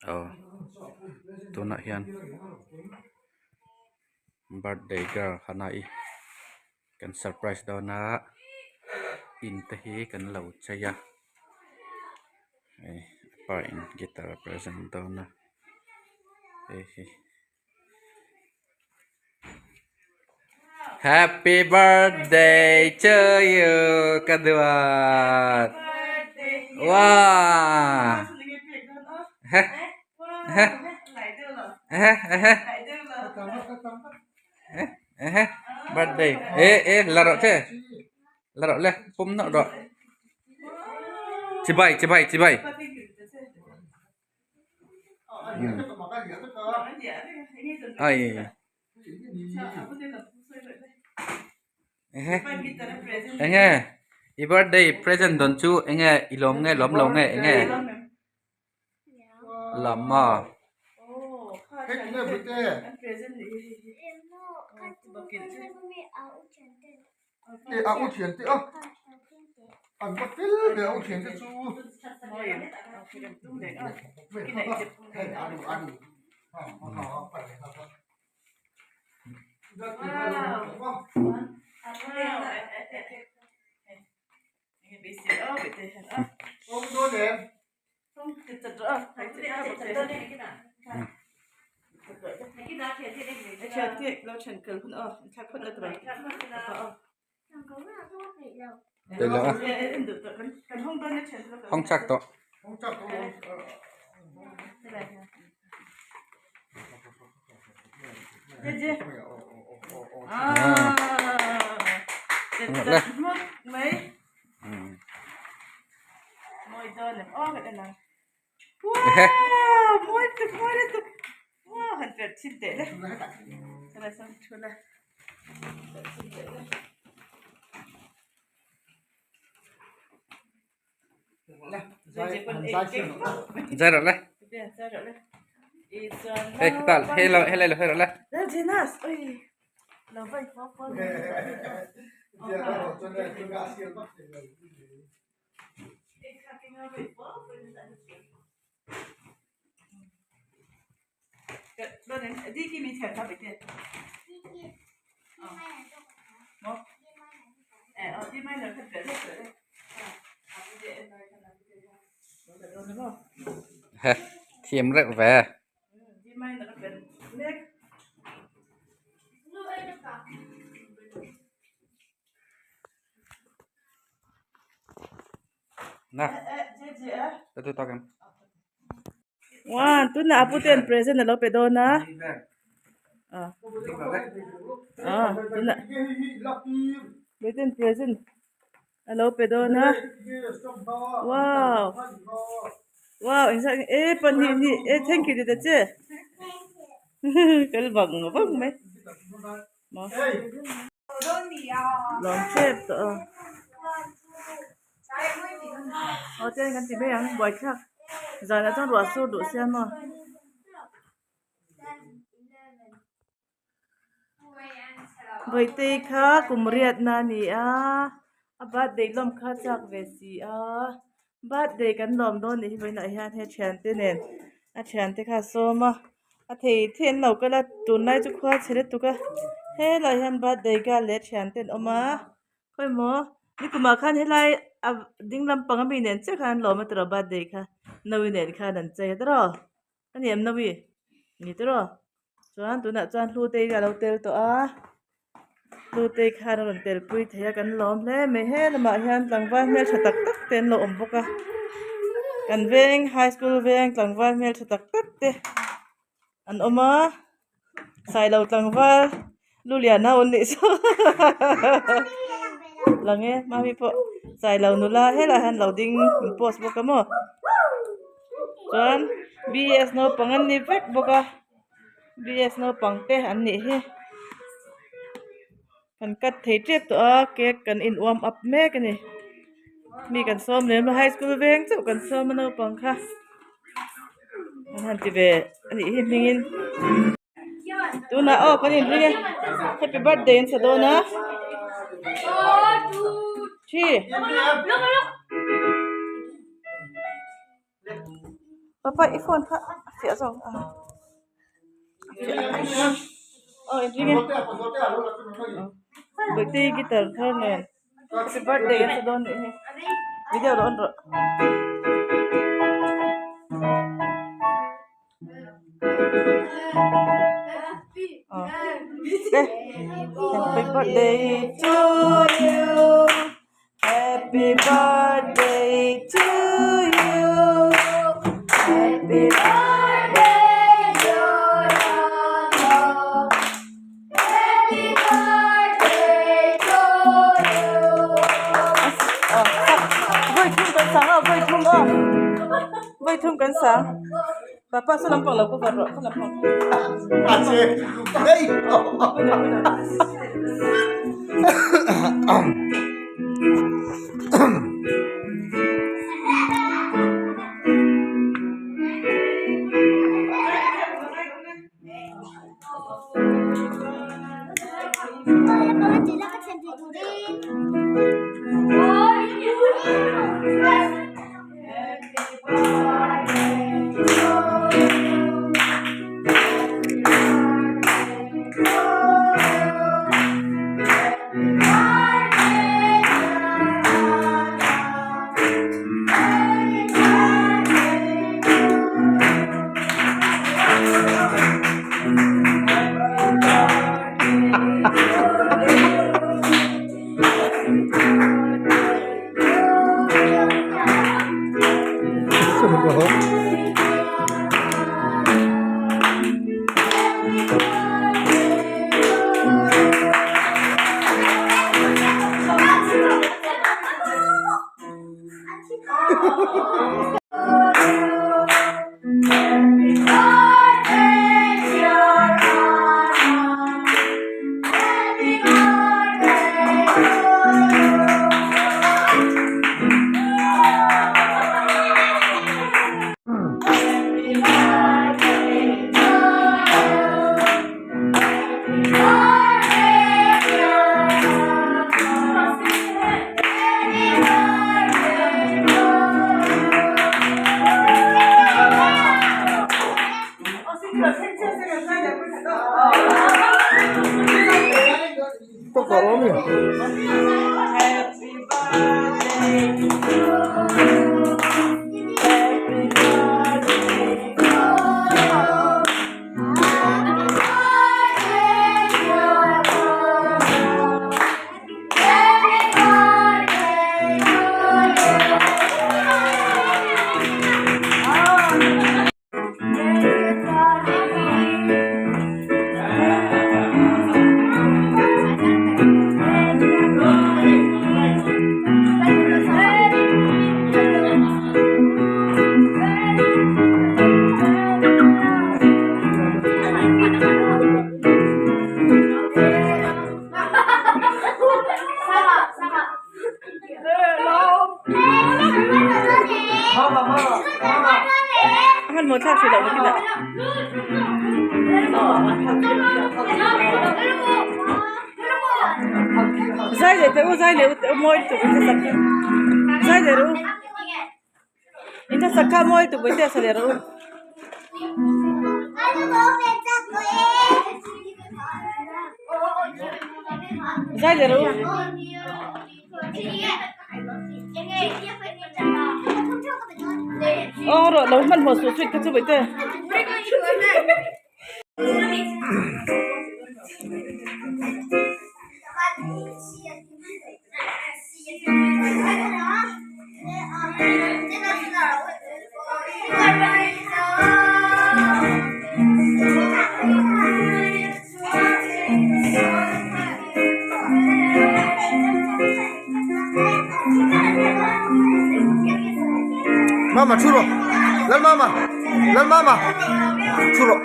Aw tunah hian birthday girl Hannah-i kan surprise dawn a in te hi kan lo chei a hei a pa in guitar a present dawn a hei hi. Happy birthday to you ka duat wow he he he he he birthday e e la rawh che la rawh le pum nawh rawh chibai chibai chibai. Ai enge i birthday present dawn chu enge i lawm nge lawm lo nge enge lam a. A u thian te a an va fel ve a u thian te chu Hawng chak tawh. Zai rawh le. Hei khita hei lo hei lai lo hei rawh le. He thiam reuh ve. Na ka tu tak em. One tunah a pute an present a lo pe dawn a ah ah tunah pute an present a lo pe dawn a wow wow engzah nge e pahnih hnih e thank you ti ta che kal vang vang mai maw. Lawm tep tawh a aw chuan kan ti mai ang buaithlak zanah chuan ruah sur duh sia maw. Bawihte kha kum riatna a ni a a birthday lawm kha a chak ve si a birthday kan lawm dawn nih hi vawiinah hian he thiante nen a thiante kha a sawm a. A thei thei an lo kal a tunlai chu khua chhe lutuk a helaiah hian birthday girl leh thian te an awm a khawimaw nikumah khan helai a ding lampang ami nen chiah khan an lawm a tiraw birthday kha naui nen khan an chei a tiraw a ni em naui ni tiraw chuan tunah chuan hlute hi a lo tel tawh a hlute khan a rawn tel pui thei a kan lawm hle mai he lamah hian tlangval hmeltha tak tak te an lo awm bawk a kan veng high school veng tlangval hmeltha tak tak te an awm a sailo tlangval lu lian ho an nih saw lang e mami pawh sailo nula helaiah hian lo ding in post bawk a maw chuan b s naupang an ni vek bawk a. B s naupang te an nih hi kan cut thei tep tawh a cake kan in warm up mek a ni mi kan sawm lem lo high school veng chauh kan sawm a naupang kha an han ti ve a nih hi hmingin tunah aw kan inring e happy birthday an sa dawn a thi. Papa i phone kha a fiah zawk a a fiah aw in ring e Bawihtei guitar thar nen happy birthday a sa dawn nih hi video lo on rawh. Happy birthday to you Happy birthday to you Happy birthday Jordan Happy birthday to you Voi thum kan sang a voi thum a voi thum kan sang Papa saw lampang lo cover rawh khaw lampang A che hei A hmanhmawh thlak hrih loh nakin ah. Zai leh teh u zai leh u teh u mawi lutuk in sak kha zai leh rawh u in sak kha mawi lutuk mai te a sa leh rawh u. Zai leh rawh u. Aw rawh lo hmanhmawh suh sweet kha chu baihte. Mama thu rawh Lalmama Lalmama thu rawh.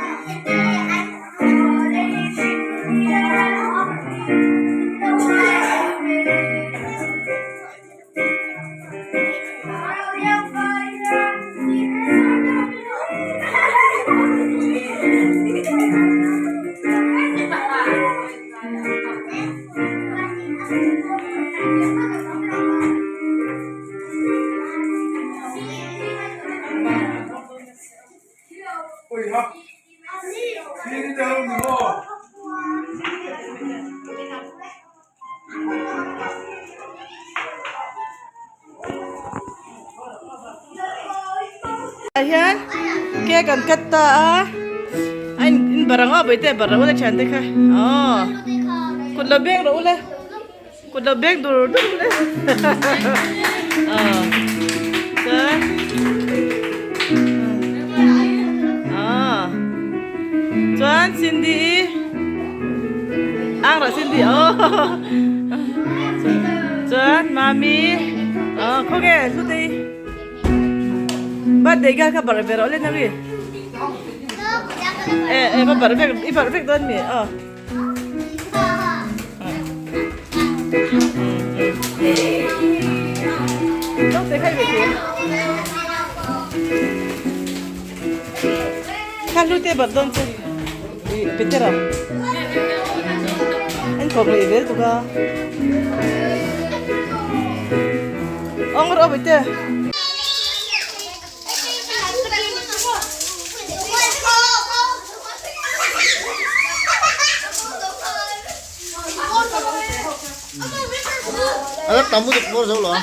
Ah hian cake an cut ta a a in in barh ang aw bawihte barh rawh ule thiante kha aw kut lo beng rawh ule kut lo beng dur dur ule aw chuan aw chuan Cindy ang rawh Cindy aw chuan mami aw khawnge hlutei. Birthday girl kha barh ve rawh le Nawi. E e va barh vek i barh vek dawn mi aw. Naute kha i ve thei. Kha hlu te barh dawn che. I Petera. An kawp rei vel tuk a. Ong rawh bawihte. Ala tam lutuk bawr zo lo a.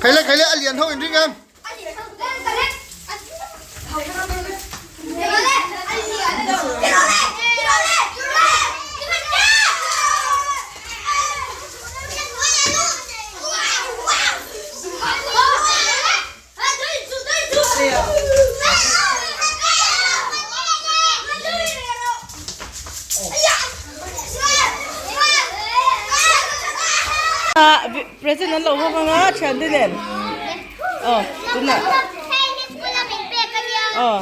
Khaile khaile a lian ho in ring em. Present an lo hawng anga thiante nen aw tunah aw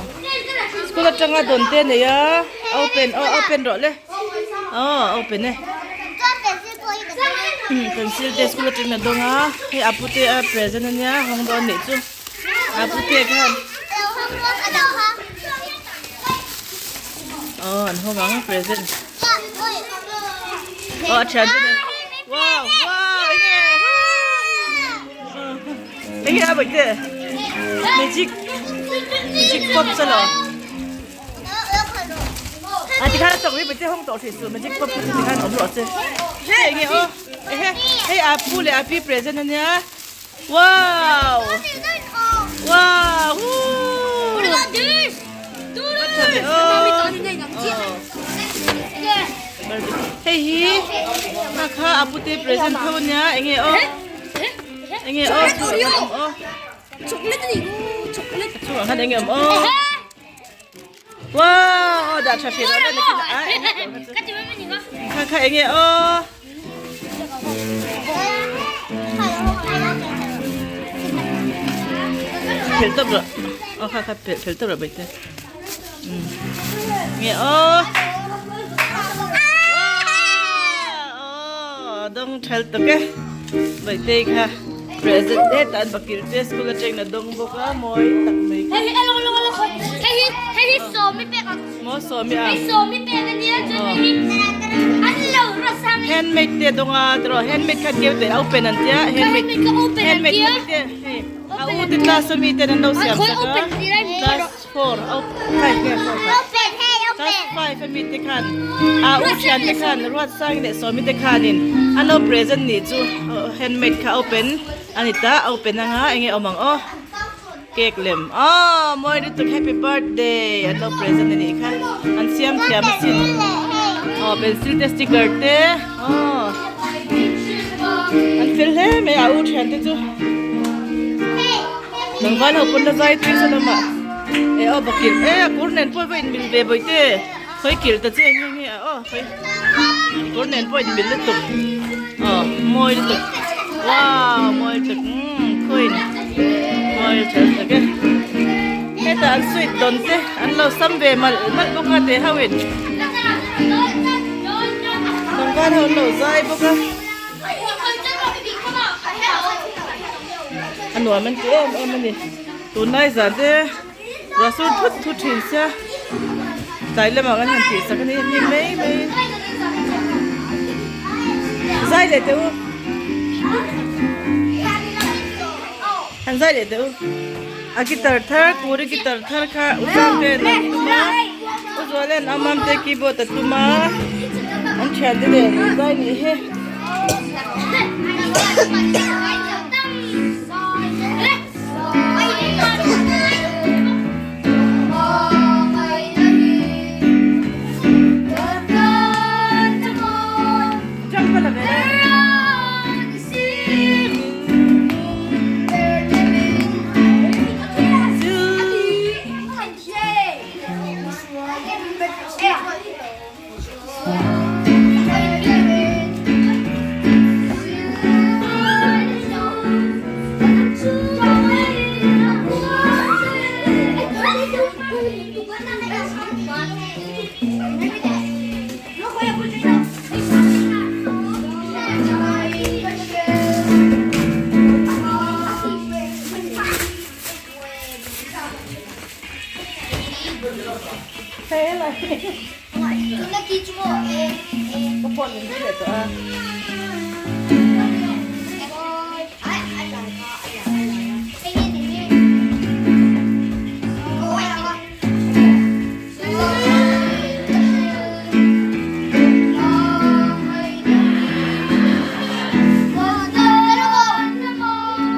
school atanga dawn te a nei a open aw open rawh le aw open e pencil te school atangin a dawng a hei a pute a present ania hawng dawn nih chu a pute khan aw an hawng ang present aw a thian te nen wow wow enge enge a bawihte magic magic pop chu lo a tikhan a chawk hi bawihte hawng tawh hrih chu magic pop chu tikhan awm rawh che hei enge aw ehe hei a pu leh a pi present ania wow wow woo hei hi kha kha a pute present tho ania enge aw enge aw chu awm aw chungah khan enge awm aw wow aw dah tha hrih rawh nakin a kha kha enge aw phelh tawp rawh aw kha kha phelh phelh tawp rawh baite nge aw wow dawng thal tuk e baite kha present hetah an bakil te school atangin a dawng bawk a mawi tak mai kha maw sawmi a handmade te a dawng a tiraw handmade kha an keu teh a open an tia handmade handmade kha te hei a u te class a mi ten an lo siam sak a class four five nge four kha class five a mi te khan a u thian te khan Ruatsang leh Sawmi te khanin an lo present nih chu handmade kha open a ni ta a open anga enge awm ang aw cake lem aw mawi lutuk happy birthday an lo present a nih kha an siam thiam asin aw pencil te sticker te aw an fel hle mai a u thian te chu. Tlangval ho pawn la zai tui sawn awm a eh aw bakilh eh a kawr nen pawh va inmil ve bawihte khawi kilh ta che nge nge a aw khawi kawr nen pawh inmil lutuk aw mawi lutuk wow mawi lutuk umm khawiin mawi tha tak e hetah an sweet dawn te an lo sam ve malh malh bawk a teh ho in tlangval ho an lo zai bawk a. A nuam an ti em em a ni. Tunlai zan te ruah sur thut thut thin sia tlai lamah kan han tih sak a ni ni mai mai zai leh teh u han zai leh teh u a guitar thar kuri guitar thar kha u zam te an tum a u zual an amam te keyboard a tum a an thian te nen an zai nih hi. Ka phone min ri leh tawh a.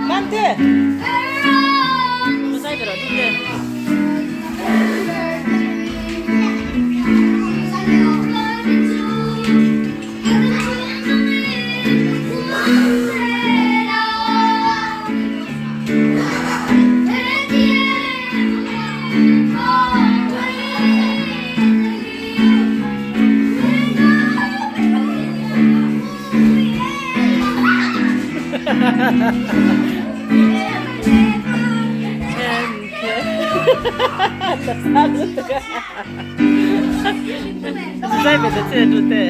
Mamte! Pasai ber ah dun le. Zai ve ta che Dute.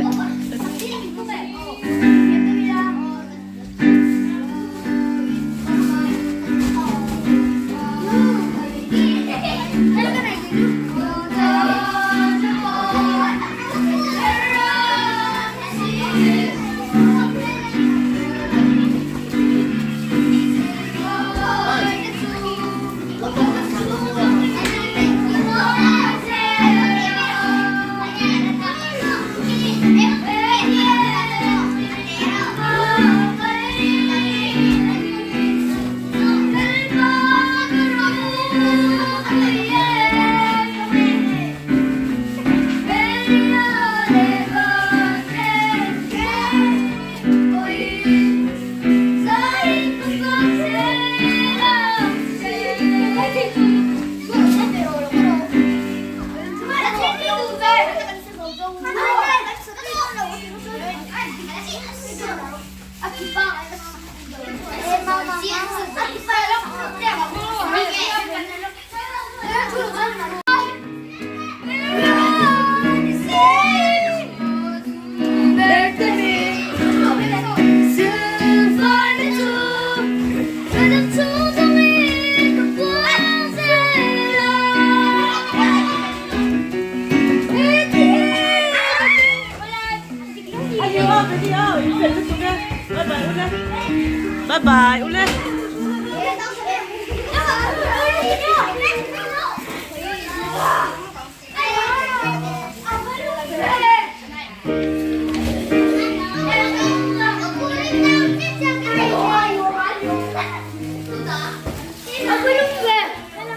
Bye bye ule.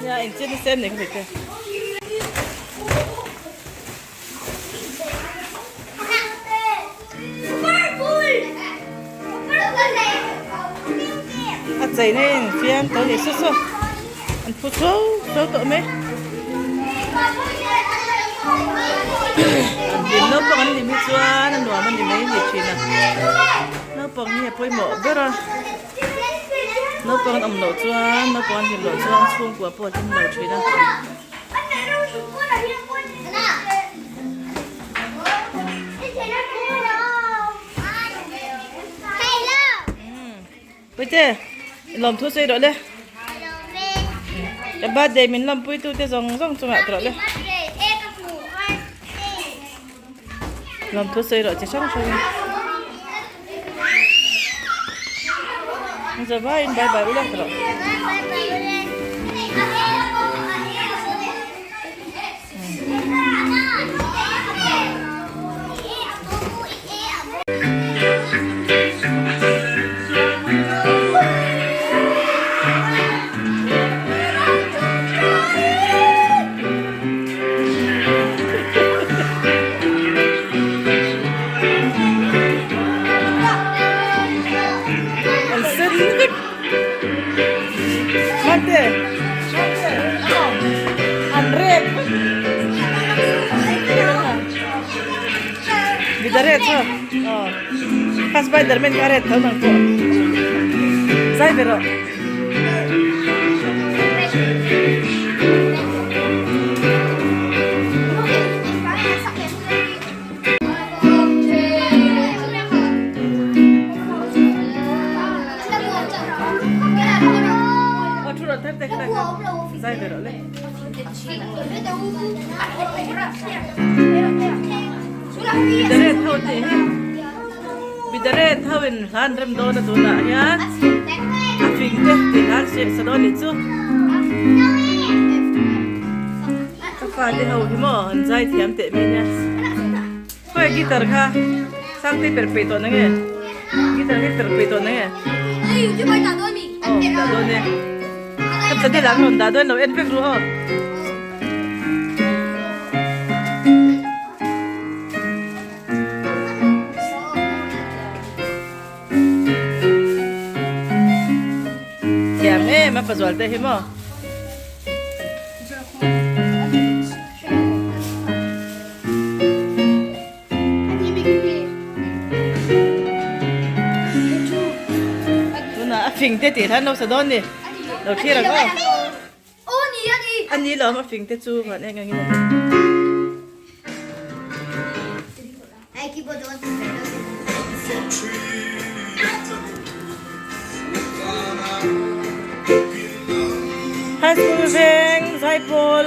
Nia in chen sen nei kha te. A chei na in fiam tawh ni saw saw an phu chho chho tawh mai an hlim naupang an hlim hi chuan a nuam a ni mai ni thin a naupang hi a pawimawh ber a naupang an awm loh chuan naupang an hlim loh chuan chhungkua pawh a hlim lo thin a. Puite, lawm thu sawi rawh le. Ka birthday min lawmpui tu te zawng zawng chungah tawh le. Lawmthu sawi rawh chi hrang hrang in. Zavaiin bye bye ula tawh. An sen vek. Mate. An rek vek. Vida ret ho. Oh. Kha Spiderman kha ret tho nang pawh. Zai ve rawh. Bidaret ho in hlan rem dawn a tunah hian a fing te tih hlan hriat sa dawn nih chu ka fate ho hi maw an zai thiam teh mai nia khawi guitar kha sangtei per peih tawh na nge guitar hi per peih tawh na nge aw dah dawn e ka channel ah an rawn dah dawn lo en vek ru aw. Thiam em a pazual te hi maw. Tunah a fing te tih hlan lo sa dawn ni. Lo thlir ang aw. A ni lo a fing te chu van eng angin a ni. High School veng Zaipawl.